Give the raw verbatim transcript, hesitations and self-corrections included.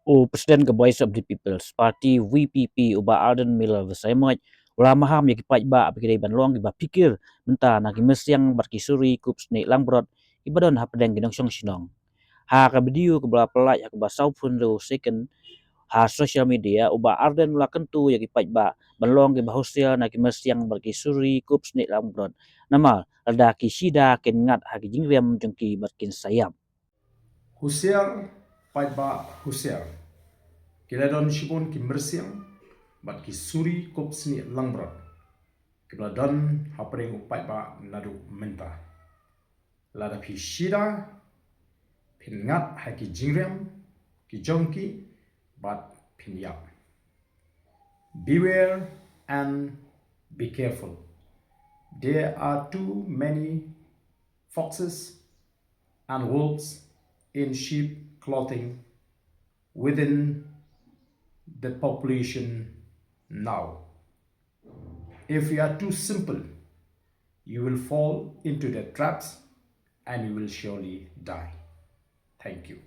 U President ka Voice of the People's Party, V P P, u Bah Ardent Miller Basaiawmoit, u la maham ïa ki paidbah ba ki dei ban long kiba phikir mynta na ki myrsiang bad ki suri kup snieh langbrot kiba don hapdeng ki nongshong shnong. Ha ka video kaba la pyllait ha kaba saw phew hynriew second ha social media, u Bah Ardent u la kyntu ïa ki paidbah ban long kiba husiar na ki myrsiang bad ki suri kup snieh langbrot, namar lada ki shida kin ngat ha ki jingriam jong ki bad kin sa ïap. Husiar, paidbah husiar. Ki la don shibun ki myrsiang bad ki suri kup snieh langbrot kiba la don hapdeng u paidbah naduh mynta. Lada phi shida, phin ngat ha ki jingriam ki jong ki bad phin ïap. Beware and be careful. There are too many foxes and wolves in sheep clothing within the population now. If you are too simple, you will fall into their traps and you will surely die. Thank you.